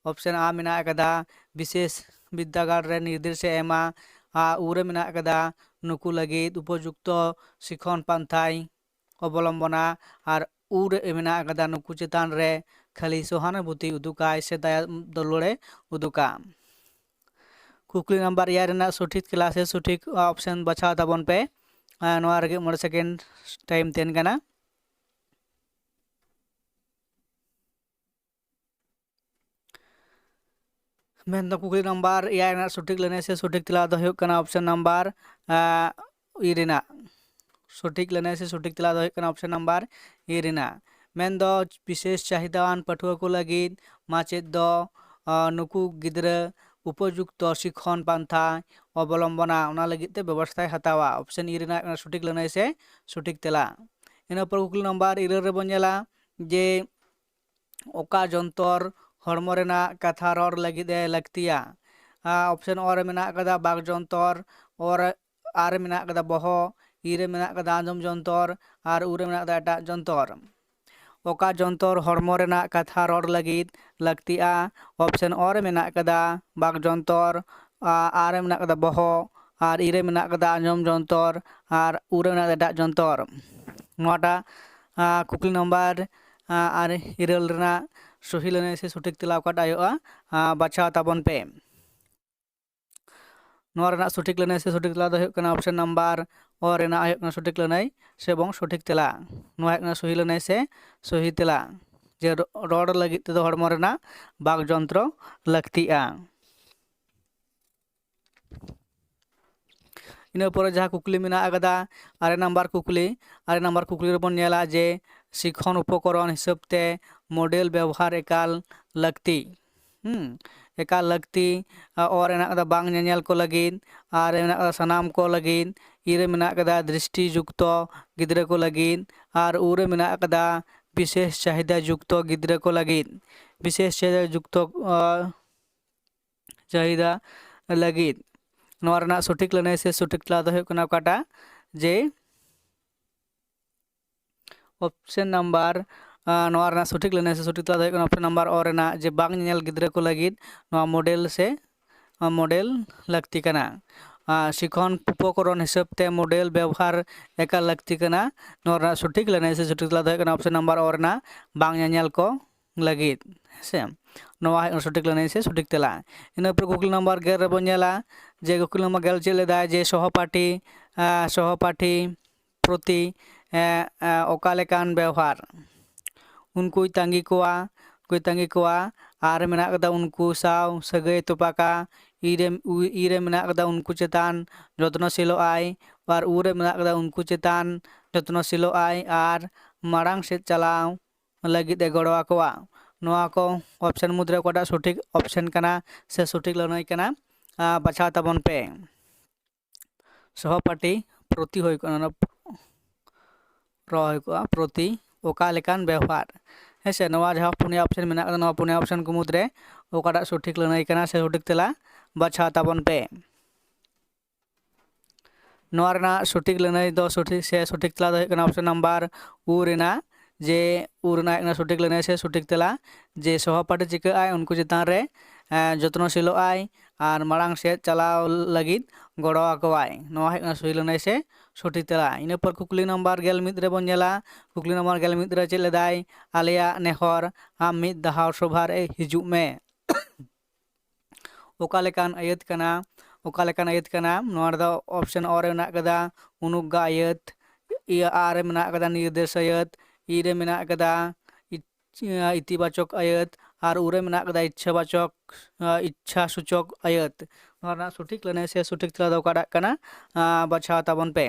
Option ᱟ ᱢᱮᱱᱟᱜ ᱟᱠᱟᱫᱟ ᱵᱤᱥᱮᱥ ᱵᱤᱨᱫᱟᱹᱜᱟᱲ ᱨᱮ ᱱᱤᱨᱫᱮᱥ ᱮ ᱮᱢᱟ᱾ ᱟᱨ ᱩ ᱨᱮ ᱢᱮᱱᱟᱜ ᱟᱠᱟᱫᱟ ᱱᱩᱠᱩ ᱞᱟᱹᱜᱤᱫ ᱩᱯᱚᱡᱩᱠᱛᱚ ᱥᱤᱠᱷᱚᱱ ᱯᱟᱱᱛᱷᱟᱭ ᱚᱵᱚᱞᱚᱢᱵᱚᱱᱟ᱾ ᱟᱨ ᱩ ᱨᱮ ᱢᱮᱱᱟᱜ ᱟᱠᱟᱫᱟ ᱱᱩᱠᱩ ᱪᱮᱛᱟᱱ ᱨᱮ ᱠᱷᱟᱹᱞᱤ ᱥᱚᱦᱟᱱᱩᱵᱷᱩᱛᱤ ᱩᱫᱩᱜᱟᱭ ᱥᱮ ᱫᱟᱭᱟ ᱫᱩᱞᱟᱹᱲᱮ ᱩᱫᱩᱜᱟ᱾ ᱠᱩᱠᱞᱤ ᱱᱟᱢᱵᱟᱨ ᱮᱭᱟᱭ ᱨᱮᱱᱟᱜ ᱥᱚᱴᱷᱤᱠ ᱛᱮᱞᱟ ᱥᱮ ᱥᱚᱴᱷᱤᱠ ᱚᱯᱥᱮᱱ ᱵᱟᱪᱷᱟᱣ ᱛᱟᱵᱚᱱ ᱯᱮ᱾ ᱟᱨ ᱱᱚᱣᱟ ᱨᱮᱜᱮ ᱢᱚᱬᱮ ᱥᱮᱠᱮᱱᱰ ᱴᱟᱭᱤᱢ ᱛᱟᱦᱮᱱ ᱠᱟᱱᱟ᱾ ᱢᱮᱱᱫᱚ ᱠᱩᱠᱞᱤ ᱱᱟᱢᱵᱟᱨ ᱮᱭᱟᱭ ᱨᱮᱱᱟᱜ ᱥᱚᱴᱷᱤᱠ ᱞᱟᱹᱱᱟᱹᱭ ᱥᱮ ᱥᱚᱴᱷᱤᱠ ᱛᱮᱞᱟ ᱫᱚ ᱦᱩᱭᱩᱜ ᱠᱟᱱᱟ ᱚᱯᱥᱮᱱ ᱱᱟᱢᱵᱟᱨ, ᱟᱸ, ᱤ ᱨᱮᱱᱟᱜ᱾ ᱥᱚᱴᱷᱤᱠ ᱞᱟᱹᱱᱟᱹᱭ ᱥᱮ ᱥᱚᱴᱷᱤᱠ ᱛᱮᱞᱟ ᱫᱚ ᱦᱩᱭᱩᱜ ᱠᱟᱱᱟ ᱚᱯᱥᱮᱱ ᱱᱟᱢᱵᱟᱨ ᱤ ᱨᱮᱱᱟᱜ᱾ ᱢᱮᱱᱫᱚ ᱵᱤᱥᱮᱥ ᱪᱟᱦᱤᱫᱟᱣᱟᱱ ᱯᱟᱹᱴᱷᱩᱣᱟᱹ ᱠᱚ ᱞᱟᱹᱜᱤᱫ ᱢᱟᱪᱮᱫ ᱫᱚ, ᱟᱸ, ᱱᱩᱠᱩ ᱜᱤᱫᱽᱨᱟᱹ ᱩᱯᱚᱡᱩᱠᱛᱚ ᱥᱤᱠᱷᱚᱱ ᱯᱟᱱᱛᱷᱟ ᱚᱵᱚᱞᱚᱢᱵᱚᱱᱟ, ᱚᱱᱟ ᱞᱟᱹᱜᱤᱫ ᱛᱮ ᱵᱮᱵᱚᱥᱛᱷᱟᱭ ᱦᱟᱛᱟᱣᱟ᱾ ᱚᱯᱥᱮᱱ ᱤ ᱨᱮᱱᱟᱜ ᱠᱟᱱᱟ ᱥᱚᱴᱷᱤᱠ ᱞᱟᱹᱱᱟᱹᱭ ᱥᱮ ᱥᱚᱴᱷᱤᱠ ᱛᱮᱞᱟ᱾ ᱤᱱᱟᱹ ᱯᱚᱨ ᱠᱩᱠᱞᱤ ᱱᱟᱢᱵᱟᱨ ᱤᱨᱟᱹᱞ ᱨᱮᱵᱚᱱ ᱧᱮᱞᱟ ᱡᱮ ᱚᱠᱟ ᱡᱚᱱᱛᱚᱨ ᱦᱚᱲᱢᱚ ᱨᱮᱱᱟᱜ ᱠᱟᱛᱷᱟ ᱨᱚᱲ ᱞᱟᱹᱜᱤᱫ ᱮ ᱞᱟᱹᱠᱛᱤᱭᱟ? ᱟ, ᱚᱯᱥᱮᱱ ᱚ ᱨᱮ ᱢᱮᱱᱟᱜ ᱟᱠᱟᱫᱟ ᱵᱟᱠ ᱡᱚᱱᱛᱚᱨ, ᱚ ᱨᱮ, ᱟ ᱨᱮ ᱢᱮᱱᱟᱜ ᱟᱠᱟᱫᱟ ᱵᱚᱦᱚᱜ, ᱤ ᱨᱮ ᱢᱮᱱᱟᱜ ᱟᱠᱟᱫᱟ ᱟᱸᱡᱚᱢ ᱡᱚᱱᱛᱚᱨ, ᱟᱨ ᱩ ᱨᱮ ᱢᱮᱱᱟᱜ ᱟᱠᱟᱫᱟ ᱮᱴᱟᱜ ᱡᱚᱱᱛᱚᱨ᱾ ᱚᱠᱟ ᱡᱚᱱᱛᱚᱨ ᱦᱚᱲᱢᱚ ᱨᱮᱱᱟᱜ ᱠᱟᱛᱷᱟ ᱨᱚᱲ ᱞᱟᱹᱜᱤᱫ ᱞᱟᱹᱠᱛᱤᱜᱼᱟ? ᱚᱯᱥᱮᱱ ᱚ ᱨᱮ ᱢᱮᱱᱟᱜ ᱟᱠᱟᱫᱟ ᱵᱟᱠ ᱡᱚᱱᱛᱚᱨ, ᱟ, ᱟ ᱨᱮ ᱢᱮᱱᱟᱜ ᱟᱠᱟᱫᱟ ᱵᱚᱦᱚᱜ, ᱟᱨ ᱤ ᱨᱮ ᱢᱮᱱᱟᱜ ᱟᱠᱟᱫᱟ ᱟᱸᱡᱚᱢ ᱡᱚᱱᱛᱚᱨ, ᱟᱨ ᱩ ᱨᱮ ᱢᱮᱱᱟᱜ ᱟᱠᱟᱫᱟ ᱮᱴᱟᱜ ᱡᱚᱱᱛᱚᱨ᱾ ᱱᱚᱣᱟᱴᱟᱜ, ᱟ, ᱠᱩᱠᱞᱤ ᱱᱟᱢᱵᱟᱨ, ᱟ, ᱟᱨ ᱤᱨᱟᱹᱞ ᱨᱮᱱᱟᱜ ᱥᱚᱦᱤ ᱞᱟᱹᱱᱟᱹᱭ ᱥᱮ ᱥᱚᱴᱷᱤᱠ ᱛᱮᱞᱟ ᱚᱠᱟᱴᱟᱜ ᱦᱩᱭᱩᱜᱼᱟ, ᱟ, ᱵᱟᱪᱷᱟᱣ ᱛᱟᱵᱚᱱ ᱯᱮ᱾ ᱱᱚᱣᱟ ᱨᱮᱱᱟᱜ ᱥᱚᱴᱷᱤᱠ ᱞᱟᱹᱱᱟᱹᱭ ᱥᱮ ᱥᱚᱴᱷᱤᱠ ᱛᱮᱞᱟ ᱫᱚ ᱦᱩᱭᱩᱜ ᱠᱟᱱᱟ ᱚᱯᱥᱮᱱ ᱱᱟᱢᱵᱟᱨ ᱚ ᱨᱮᱱᱟᱜ ᱦᱩᱭᱩᱜ ᱠᱟᱱᱟ ᱥᱚᱴᱷᱤᱠ ᱞᱟᱹᱱᱟᱹᱭ ᱥᱮ ᱵᱚᱝ ᱥᱚᱴᱷᱤᱠ ᱛᱮᱞᱟ᱾ ᱱᱚᱣᱟ ᱦᱩᱭᱩᱜ ᱠᱟᱱᱟ ᱥᱚᱦᱤ ᱞᱟᱹᱱᱟᱹᱭ ᱥᱮ ᱥᱚᱦᱤ ᱛᱮᱞᱟ, ᱡᱮ ᱨᱚ-, ᱨᱚᱲ ᱞᱟᱹᱜᱤᱫ ᱛᱮᱫᱚ ᱦᱚᱲᱢᱚ ᱨᱮᱱᱟᱜ ᱵᱟᱠ ᱡᱚᱱᱛᱨᱚ ᱞᱟᱹᱠᱛᱤᱜᱼᱟ᱾ ᱤᱱᱟᱹ ᱯᱚᱨᱮ ᱡᱟᱦᱟᱸ ᱠᱩᱠᱞᱤ ᱢᱮᱱᱟᱜ ᱟᱠᱟᱫᱟ, ᱟᱨᱮ ᱱᱟᱢᱵᱟᱨ ᱠᱩᱠᱞᱤ, ᱟᱨᱮ ᱱᱟᱢᱵᱟᱨ ᱠᱩᱠᱞᱤ ᱨᱮᱵᱚᱱ ᱧᱮᱞᱟ ᱡᱮ ᱥᱤᱠᱷᱚᱱ ᱩᱯᱚᱠᱚᱨᱚᱱ ᱦᱤᱥᱟᱹᱵ ᱛᱮ ᱢᱚᱰᱮᱞ ᱵᱮᱵᱚᱦᱟᱨ ᱮᱠᱟᱞ ᱞᱟᱹᱠᱛᱤ᱾ ᱦᱩᱸ, ᱮᱠᱟᱞ ᱞᱟᱹᱠᱛᱤ᱾ ᱟ, ᱚ ᱨᱮ ᱢᱮᱱᱟᱜ ᱟᱠᱟᱫᱟ ᱵᱟᱝ ᱧᱮᱧᱮᱞ ᱠᱚ ᱞᱟᱹᱜᱤᱫ, ᱟ ᱨᱮ ᱢᱮᱱᱟᱜ ᱟᱠᱟᱫᱟ ᱥᱟᱱᱟᱢ ᱠᱚ ᱞᱟᱹᱜᱤᱫ, ᱤ ᱨᱮ ᱢᱮᱱᱟᱜ ᱟᱠᱟᱫᱟ ᱫᱨᱤᱥᱴᱤ ᱡᱩᱠᱛᱚ ᱜᱤᱫᱽᱨᱟᱹ ᱠᱚ ᱞᱟᱹᱜᱤᱫ, ᱟᱨ ᱩ ᱨᱮ ᱢᱮᱱᱟᱜ ᱟᱠᱟᱫᱟ ᱵᱤᱥᱮᱥ ᱪᱟᱦᱤᱫᱟ ᱡᱩᱠᱛᱚ ᱜᱤᱫᱽᱨᱟᱹ ᱠᱚ ᱞᱟᱹᱜᱤᱫ, ᱵᱤᱥᱮᱥ ᱪᱟᱦᱤᱫᱟ ᱡᱩᱠᱛᱚ, ᱟ, ᱪᱟᱦᱤᱫᱟ ᱞᱟᱹᱜᱤᱫ᱾ ᱱᱚᱣᱟ ᱨᱮᱱᱟᱜ ᱥᱚᱴᱷᱤᱠ ᱞᱟᱹᱱᱟᱹᱭ ᱥᱮ ᱥᱚᱴᱷᱤᱠ ᱛᱮᱞᱟ ᱫᱚ ᱦᱩᱭᱩᱜ ᱠᱟᱱᱟ ᱚᱠᱟᱴᱟᱜ? ᱡᱮ ᱚᱯᱥᱮᱱ ᱱᱟᱢᱵᱟᱨ, ᱟ, ᱱᱚᱣᱟ ᱨᱮᱱᱟᱜ ᱥᱚᱴᱷᱤᱠ ᱞᱟᱹᱱᱟᱹᱭ ᱥᱮ ᱥᱚᱴᱷᱤᱠ ᱛᱮᱞᱟ ᱫᱚ ᱦᱩᱭᱩᱜ ᱠᱟᱱᱟ ᱚᱯᱥᱮᱱ ᱱᱟᱢᱵᱟᱨ ᱚ ᱨᱮᱱᱟᱜ, ᱡᱮ ᱵᱟᱝ ᱧᱮᱧᱮᱞ ᱜᱤᱫᱽᱨᱟᱹ ᱠᱚ ᱞᱟᱹᱜᱤᱫ ᱱᱚᱣᱟ ᱢᱚᱰᱮᱞ ᱥᱮ, ᱟ, ᱢᱚᱰᱮᱞ ᱞᱟᱹᱠᱛᱤ ᱠᱟᱱᱟ᱾ ᱟ, ᱥᱤᱠᱷᱚᱱ ᱩᱯᱚᱠᱚᱨᱚᱱ ᱦᱤᱥᱟᱹᱵ ᱛᱮ ᱢᱚᱰᱮᱞ ᱵᱮᱵᱚᱦᱟᱨ ᱮᱠᱟᱞ ᱞᱟᱹᱠᱛᱤ ᱠᱟᱱᱟ᱾ ᱱᱚᱣᱟ ᱨᱮᱱᱟᱜ ᱥᱚᱴᱷᱤᱠ ᱞᱟᱹᱱᱟᱹᱭ ᱥᱮ ᱥᱚᱴᱷᱤᱠ ᱛᱮᱞᱟ ᱫᱚ ᱦᱩᱭᱩᱜ ᱠᱟᱱᱟ ᱚᱯᱥᱮᱱ ᱱᱟᱢᱵᱟᱨ ᱚ ᱨᱮᱱᱟᱜ ᱵᱟᱝ ᱧᱮᱧᱮᱞ ᱠᱚ ᱞᱟᱹᱜᱤᱫ, ᱦᱮᱸᱥᱮ᱾ ᱱᱚᱣᱟ ᱦᱩᱭᱩᱜ ᱠᱟᱱᱟ ᱥᱚᱴᱷᱤᱠ ᱞᱟᱹᱱᱟᱹᱭ ᱥᱮ ᱥᱚᱴᱷᱤᱠ ᱛᱮᱞᱟ᱾ ᱤᱱᱟᱹ ᱯᱚᱨᱮ ᱠᱩᱠᱞᱤ ᱱᱚᱢᱵᱚᱨ ᱜᱮᱞ ᱨᱮᱵᱚᱱ ᱧᱮᱞᱟ ᱡᱮ ᱠᱩᱠᱞᱤ ᱱᱚᱢᱵᱚᱨ ᱜᱮᱞ ᱪᱮᱫ ᱞᱮᱫᱟᱭ ᱡᱮ ᱥᱚᱦᱚᱯᱟᱴᱷᱤ, ᱟᱸ, ᱥᱚᱦᱚᱯᱟᱴᱷᱤ ᱯᱨᱚᱛᱤ, ᱮᱸ, ᱮᱸ, ᱚᱠᱟ ᱞᱮᱠᱟᱱ ᱵᱮᱣᱦᱟᱨ? ᱩᱱᱠᱩᱭ ᱛᱟᱺᱜᱤ ᱠᱚᱣᱟ, ᱩᱱᱠᱩᱭ ᱛᱟᱺᱜᱤ ᱠᱚᱣᱟ᱾ ᱟᱨ ᱢᱮᱱᱟᱜ ᱠᱟᱫᱟ ᱩᱱᱠᱩ ᱥᱟᱶ ᱥᱟᱹᱜᱟᱹᱭ ᱛᱚᱯᱟᱜᱟ᱾ ᱤ ᱨᱮ, ᱩ-, ᱤ ᱨᱮ ᱢᱮᱱᱟᱜ ᱠᱟᱫᱟ ᱩᱱᱠᱩ ᱪᱮᱛᱟᱱ ᱡᱚᱛᱱᱚᱥᱤᱞᱚᱜ ᱟᱭ᱾ ᱟᱨ ᱩ ᱨᱮ ᱢᱮᱱᱟᱜ ᱠᱟᱫᱟ ᱩᱱᱠᱩ ᱪᱮᱛᱟᱱ ᱡᱚᱛᱱᱚᱥᱤᱞᱚᱜ ᱟᱭ ᱟᱨ ᱢᱟᱲᱟᱝ ᱥᱮᱫ ᱪᱟᱞᱟᱣ ᱞᱟᱹᱜᱤᱫ ᱮ ᱜᱚᱲᱚ ᱟᱠᱚᱣᱟ᱾ ᱱᱚᱣᱟ ᱠᱚ ᱚᱯᱥᱮᱱ ᱢᱩᱫᱽᱨᱮ ᱚᱠᱟᱴᱟᱜ ᱥᱚᱴᱷᱤᱠ ᱚᱯᱥᱮᱱ ᱠᱟᱱᱟ ᱥᱮ ᱥᱚᱴᱷᱤᱠ ᱞᱟᱹᱱᱟᱹᱭ ᱠᱟᱱᱟ, ᱟᱸ, ᱵᱟᱪᱷᱟᱣ ᱛᱟᱵᱚᱱ ᱯᱮ᱾ ᱥᱚᱦᱚᱯᱟᱴᱷᱤ ᱯᱨᱚᱛᱤ ᱦᱩᱭ ᱠᱚᱜᱼᱟ, ᱚᱱᱟ ᱨᱚ ᱦᱩᱭ ᱠᱚᱜᱼᱟ, ᱯᱨᱚᱛᱤ ᱚᱠᱟ ᱞᱮᱠᱟᱱ ᱵᱮᱣᱦᱟᱨ᱾ ᱦᱮᱸ ᱥᱮ, ᱱᱚᱣᱟ ᱡᱟᱦᱟᱸ ᱯᱩᱱᱭᱟ ᱚᱯᱥᱮᱱ ᱢᱮᱱᱟᱜ ᱠᱟᱫᱟ, ᱱᱚᱣᱟ ᱯᱩᱱᱭᱟ ᱚᱯᱥᱮᱱ ᱠᱚ ᱢᱩᱫᱽᱨᱮ ᱚᱠᱟᱴᱟᱜ ᱥᱚᱴᱷᱤᱠ ᱞᱟᱹᱱᱟᱹᱭ ᱠᱟᱱᱟ ᱥᱮ ᱥᱚᱴᱷᱤᱠ ᱛᱮᱞᱟ ᱵᱟᱪᱷᱟᱣ ᱛᱟᱵᱚᱱ ᱯᱮ᱾ ᱱᱚᱣᱟ ᱨᱮᱱᱟᱜ ᱥᱚᱴᱷᱤᱠ ᱞᱟᱹᱱᱟᱹᱭ ᱫᱚ ᱥᱚᱴᱷᱤᱠ ᱥᱮ ᱥᱚᱴᱷᱤᱠ ᱛᱮᱞᱟ ᱫᱚ ᱦᱩᱭᱩᱜ ᱠᱟᱱᱟ ᱚᱯᱥᱮᱱ ᱱᱟᱢᱵᱟᱨ ᱩ ᱨᱮᱱᱟᱜ, ᱡᱮ ᱩ ᱨᱮᱱᱟᱜ ᱦᱩᱭᱩᱜ ᱠᱟᱱᱟ ᱥᱚᱴᱷᱤᱠ ᱞᱟᱹᱱᱟᱹᱭ ᱥᱮ ᱥᱚᱴᱷᱤᱠ ᱛᱮᱞᱟ, ᱡᱮ ᱥᱚᱦᱚᱯᱟᱴᱷᱤ ᱪᱤᱠᱟᱹᱜ ᱟᱭ ᱩᱱᱠᱩ ᱪᱮᱛᱟᱱ ᱨᱮ, ᱮᱸ, ᱡᱚᱛᱱᱚᱥᱤᱞᱚᱜ ᱟᱭ ᱟᱨ ᱢᱟᱲᱟᱝ ᱥᱮᱫ ᱪᱟᱞᱟᱣ ᱞᱟᱹᱜᱤᱫ ᱜᱚᱲᱚ ᱟᱠᱚᱣᱟᱭ᱾ ᱱᱚᱣᱟ ᱦᱩᱭᱩᱜ ᱠᱟᱱᱟ ᱥᱚᱦᱤ ᱞᱟᱹᱱᱟᱹᱭ ᱥᱮ ᱥᱚᱴᱷᱤᱠ ᱛᱮᱞᱟ᱾ ᱤᱱᱟᱹ ᱯᱚᱨ ᱠᱩᱠᱞᱤ ᱱᱟᱢᱵᱟᱨ ᱜᱮᱞ ᱢᱤᱫ ᱨᱮᱵᱚᱱ ᱧᱮᱞᱟ᱾ ᱠᱩᱠᱞᱤ ᱱᱟᱢᱵᱟᱨ ᱜᱮᱞ ᱢᱤᱫ ᱨᱮ ᱪᱮᱫ ᱞᱮᱫᱟᱭ? ᱟᱞᱮᱭᱟᱜ ᱱᱮᱦᱚᱨ, ᱟᱢ ᱢᱤᱫ ᱫᱷᱟᱣ ᱥᱚᱵᱷᱟ ᱨᱮ ᱦᱤᱡᱩᱜ ᱢᱮ᱾ ᱚᱠᱟ ᱞᱮᱠᱟᱱ ᱟᱹᱭᱟᱹᱛ ᱠᱟᱱᱟ? ᱚᱠᱟ ᱞᱮᱠᱟᱱ ᱟᱹᱭᱟᱹᱛ ᱠᱟᱱᱟ? ᱱᱚᱣᱟ ᱨᱮᱫᱚ ᱚᱯᱥᱮᱱ ᱚ ᱨᱮ ᱢᱮᱱᱟᱜ ᱠᱟᱫᱟ ᱩᱱᱩᱜᱽᱜᱟ ᱟᱹᱭᱟᱹᱛ, ᱤᱭᱟᱹ ᱟ ᱨᱮ ᱢᱮᱱᱟᱜ ᱠᱟᱫᱟ ᱱᱤᱨᱫᱮᱥ ᱟᱹᱭᱟᱹᱛ, ᱤ ᱨᱮ ᱢᱮᱱᱟᱜ ᱠᱟᱫᱟ ᱤ-, ᱤᱛᱤᱵᱟᱪᱚᱠ ᱟᱹᱭᱟᱹᱛ, ᱟᱨ ᱩ ᱨᱮ ᱢᱮᱱᱟᱜ ᱠᱟᱫᱟ ᱤᱪᱪᱷᱟᱵᱟᱪᱚᱠ, ᱟ, ᱤᱪᱪᱷᱟ ᱥᱩᱪᱚᱠ ᱟᱹᱭᱟᱹᱛ᱾ ᱱᱚᱣᱟ ᱨᱮᱱᱟᱜ ᱥᱚᱴᱷᱤᱠ ᱞᱟᱹᱱᱟᱹᱭ ᱥᱮ ᱥᱚᱴᱷᱤᱠ ᱛᱮᱞᱟ ᱫᱚ ᱚᱠᱟᱴᱟᱜ ᱠᱟᱱᱟ? ᱟ, ᱵᱟᱪᱷᱟᱣ ᱛᱟᱵᱚᱱ ᱯᱮ᱾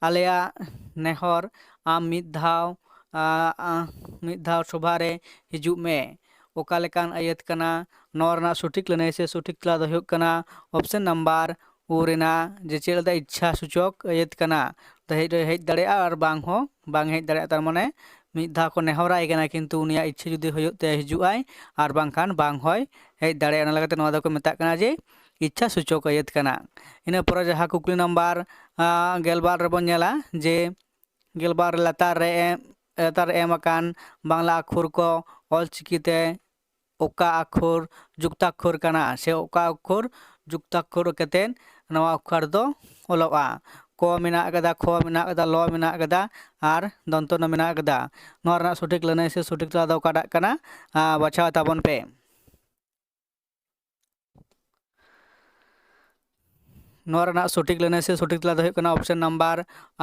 ᱟᱞᱮᱭᱟᱜ ᱱᱮᱦᱚᱨ, ᱟᱢ ᱢᱤᱫ ᱫᱷᱟᱣ, ᱟ, ᱟ, ᱢᱤᱫ ᱫᱷᱟᱣ ᱥᱚᱵᱷᱟ ᱨᱮ ᱦᱤᱡᱩᱜ ᱢᱮ᱾ ᱚᱠᱟ ᱞᱮᱠᱟᱱ ᱟᱹᱭᱟᱹᱛ ᱠᱟᱱᱟ? ᱱᱚᱣᱟ ᱨᱮᱱᱟᱜ ᱥᱚᱴᱷᱤᱠ ᱞᱟᱹᱱᱟᱹᱭ ᱥᱮ ᱥᱚᱴᱷᱤᱠ ᱛᱮᱞᱟ ᱫᱚ ᱦᱩᱭᱩᱜ ᱠᱟᱱᱟ ᱚᱯᱥᱮᱱ ᱱᱟᱢᱵᱟᱨ ᱩ ᱨᱮᱱᱟᱜ, ᱡᱮ ᱪᱮᱫ ᱞᱮᱠᱟ ᱤᱪᱪᱷᱟ ᱥᱩᱪᱚᱠ ᱟᱹᱭᱟᱹᱛ ᱠᱟᱱᱟ᱾ ᱫᱚ ᱦᱮᱡ, ᱦᱮᱡ ᱫᱟᱲᱮᱭᱟᱜᱼᱟ ᱟᱨ ᱵᱟᱝ ᱦᱚᱸ ᱵᱟᱝ ᱦᱮᱡ ᱫᱟᱲᱮᱭᱟᱜᱼᱟ᱾ ᱛᱟᱨ ᱢᱟᱱᱮ ᱢᱤᱫ ᱫᱷᱟᱣ ᱠᱚ ᱱᱮᱦᱚᱨᱟᱭ ᱠᱟᱱᱟ, ᱠᱤᱱᱛᱩ ᱩᱱᱤᱭᱟᱜ ᱤᱪᱪᱷᱟᱹ ᱡᱩᱫᱤ ᱦᱩᱭᱩᱜ ᱛᱟᱭᱟ ᱦᱤᱡᱩᱜ ᱟᱭ, ᱟᱨ ᱵᱟᱝᱠᱷᱟᱱ ᱵᱟᱝ ᱦᱚᱸᱭ ᱦᱮᱡ ᱫᱟᱲᱮᱭᱟᱜᱼᱟ᱾ ᱚᱱᱟ ᱞᱮᱠᱟᱛᱮ ᱱᱚᱣᱟ ᱫᱚᱠᱚ ᱢᱮᱛᱟᱜ ᱠᱟᱱᱟ ᱡᱮ ᱤᱪᱪᱷᱟ ᱥᱩᱪᱚᱠ ᱟᱹᱭᱟᱹᱛ ᱠᱟᱱᱟ᱾ ᱤᱱᱟᱹ ᱯᱚᱨᱮ ᱡᱟᱦᱟᱸ ᱠᱩᱠᱞᱤ ᱱᱟᱢᱵᱟᱨ, ᱟᱸ, ᱜᱮᱞᱵᱟᱨ ᱨᱮᱵᱚᱱ ᱧᱮᱞᱟ ᱡᱮ ᱜᱮᱞᱵᱟᱨ ᱞᱟᱛᱟᱨ ᱨᱮ ᱮᱢ, ᱞᱟᱛᱟᱨ ᱨᱮ ᱮᱢ ᱟᱠᱟᱱ ᱵᱟᱝᱞᱟ ᱟᱠᱷᱚᱨ ᱠᱚ ᱚᱞ ᱪᱤᱠᱤᱛᱮ ᱚᱠᱟ ᱟᱠᱷᱚᱨ ᱡᱩᱠᱛᱟᱠᱷᱚᱨ ᱠᱟᱱᱟ ᱥᱮ ᱚᱠᱟ ᱟᱠᱷᱚᱨ ᱡᱩᱠᱛᱟᱠᱷᱚᱨ ᱠᱟᱛᱮᱫ ᱱᱚᱣᱟ ᱚᱠᱷᱚᱨ ᱫᱚ ᱚᱞᱚᱜᱼᱟ? ᱠᱚ ᱢᱮᱱᱟᱜ ᱟᱠᱟᱫᱟ, ᱠᱷᱚ ᱢᱮᱱᱟᱜ ᱟᱠᱟᱫᱟ, ᱞᱚ ᱢᱮᱱᱟᱜ ᱟᱠᱟᱫᱟ ᱟᱨ ᱫᱚᱱᱛᱚ ᱱᱚ ᱢᱮᱱᱟᱜ ᱟᱠᱟᱫᱟ᱾ ᱱᱚᱣᱟ ᱨᱮᱱᱟᱜ ᱥᱚᱴᱷᱤᱠ ᱞᱟᱹᱱᱟᱹᱭ ᱥᱮ ᱥᱚᱴᱷᱤᱠ ᱛᱮᱞᱟ ᱫᱚ ᱚᱠᱟᱴᱟᱜ ᱠᱟᱱᱟ? ᱟᱸ, ᱵᱟᱪᱷᱟᱣ ᱛᱟᱵᱚᱱ ᱯᱮ᱾ ᱱᱚᱣᱟ ᱨᱮᱱᱟᱜ ᱥᱚᱴᱷᱤᱠ ᱞᱟᱹᱱᱟᱹᱭ ᱥᱮ ᱥᱚᱴᱷᱤᱠ ᱛᱮᱞᱟ ᱫᱚ ᱦᱩᱭᱩᱜ ᱠᱟᱱᱟ option number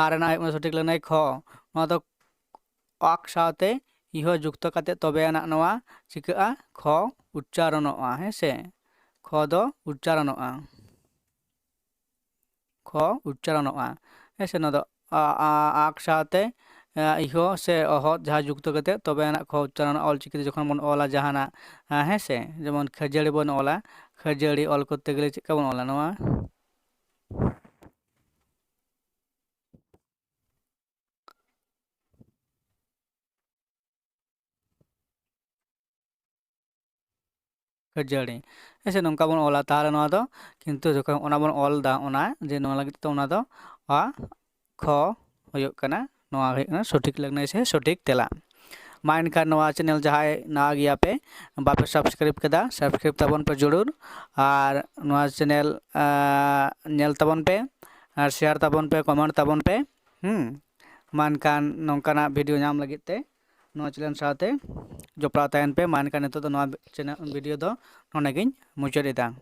ᱟᱨ ᱨᱮᱱᱟᱜ ᱦᱩᱭᱩᱜ ᱠᱟᱱᱟ ᱥᱚᱴᱷᱤᱠ ᱞᱟᱹᱱᱟᱹᱭ ᱠᱷᱚ᱾ ᱱᱚᱣᱟ ᱫᱚ ᱟᱠ ᱥᱟᱶᱛᱮ ᱤᱦᱚ ᱡᱩᱠᱛᱚ ᱠᱟᱛᱮ ᱛᱚᱵᱮ ᱟᱱᱟᱜ ᱱᱚᱣᱟ ᱪᱤᱠᱟᱹᱜᱼᱟ? ᱠᱷᱚ ᱩᱪᱪᱟᱨᱚᱱᱚᱜᱼᱟ, ᱦᱮᱸ ᱥᱮ? ᱠᱷᱚ ᱫᱚ ᱩᱪᱪᱟᱨᱚᱱᱚᱜᱼᱟ, ᱠᱷᱚ ᱩᱪᱪᱟᱨᱚᱱᱚᱜᱼᱟ, ᱦᱮᱸ ᱥᱮ? ᱱᱚᱣᱟ ᱫᱚ ᱟ, ᱟ, ᱟᱠ ᱥᱟᱶᱛᱮ, ᱟ, ᱤᱦᱚ ᱥᱮ ᱚᱦᱚᱫ ᱡᱟᱦᱟᱸ ᱡᱩᱠᱛᱚ ᱠᱟᱛᱮ ᱛᱚᱵᱮ ᱟᱱᱟᱜ ᱠᱷᱚ ᱩᱪᱪᱟᱨᱚᱱᱚᱜᱼᱟ᱾ ᱚᱞᱪᱤᱠᱤ ᱛᱮ ᱡᱚᱠᱷᱚᱱ ᱵᱚᱱ ᱚᱞᱟ ᱡᱟᱦᱟᱱᱟᱜ, ᱟ, ᱦᱮᱸ ᱥᱮ? ᱡᱮᱢᱚᱱ ᱠᱷᱟᱹᱡᱟᱹᱲᱤ ᱵᱚᱱ ᱚᱞᱟ, ᱠᱷᱟᱹᱡᱟᱹᱲᱤ ᱚᱞ ᱠᱚᱨᱛᱮ ᱜᱮᱞᱮ ᱪᱮᱫ ᱞᱮᱠᱟ ᱵᱚᱱ ᱚᱞᱟ? ᱱᱚᱣᱟ ᱠᱷᱟᱹᱡᱟᱹᱲᱤ, ᱦᱮᱸ ᱥᱮ? ᱱᱚᱝᱠᱟ ᱵᱚᱱ ᱚᱞᱟ, ᱛᱟᱦᱚᱞᱮ ᱱᱚᱣᱟ ᱫᱚ ᱠᱤᱱᱛᱩ ᱡᱚᱠᱷᱚᱱ ᱚᱱᱟ ᱵᱚᱱ ᱚᱞ ᱮᱫᱟ, ᱚᱱᱟ ᱡᱮ ᱱᱚᱣᱟ ᱞᱟᱹᱜᱤᱫ ᱛᱮ ᱚᱱᱟ ᱫᱚ ᱟ, ᱠᱷᱚ ᱦᱩᱭᱩᱜ ᱠᱟᱱᱟ᱾ ᱱᱚᱣᱟ ᱦᱩᱭᱩᱜ ᱠᱟᱱᱟ ᱥᱚᱴᱷᱤᱠ ᱞᱟᱹᱱᱟᱹᱭ ᱥᱮ ᱥᱚᱴᱷᱤᱠ ᱛᱮᱞᱟ᱾ ᱢᱟ ᱮᱱᱠᱷᱟᱱ ᱱᱚᱣᱟ channel ᱡᱟᱦᱟᱸᱭ ᱱᱟᱣᱟ ᱜᱮᱭᱟ ᱯᱮ, ᱵᱟᱯᱮ subscribe ᱠᱟᱫᱟ, subscribe ᱛᱟᱵᱚᱱ ᱯᱮ ᱡᱚᱨᱩᱨ᱾ ᱟᱨ ᱱᱚᱣᱟ channel, ᱟᱸ, ᱧᱮᱞ ᱛᱟᱵᱚᱱ ᱯᱮ, ᱟᱨ share ᱛᱟᱵᱚᱱ ᱯᱮ, comment ᱛᱟᱵᱚᱱ ᱯᱮ᱾ ᱦᱩᱸ, ᱢᱟ ᱮᱱᱠᱷᱟᱱ ᱱᱚᱝᱠᱟᱱᱟᱜ video ᱧᱟᱢ ᱞᱟᱹᱜᱤᱫ ᱛᱮ ᱱᱚᱣᱟ channel ᱥᱟᱶᱛᱮ ᱡᱚᱯᱲᱟᱣ ᱛᱟᱦᱮᱱ ᱯᱮ᱾ ᱢᱟ ᱮᱱᱠᱷᱟᱱ ᱱᱤᱛᱚᱜ ᱫᱚ ᱱᱚᱣᱟ channel video ᱫᱚ ᱱᱚᱸᱰᱮ ᱜᱤᱧ ᱢᱩᱪᱟᱹᱫ ᱮᱫᱟ᱾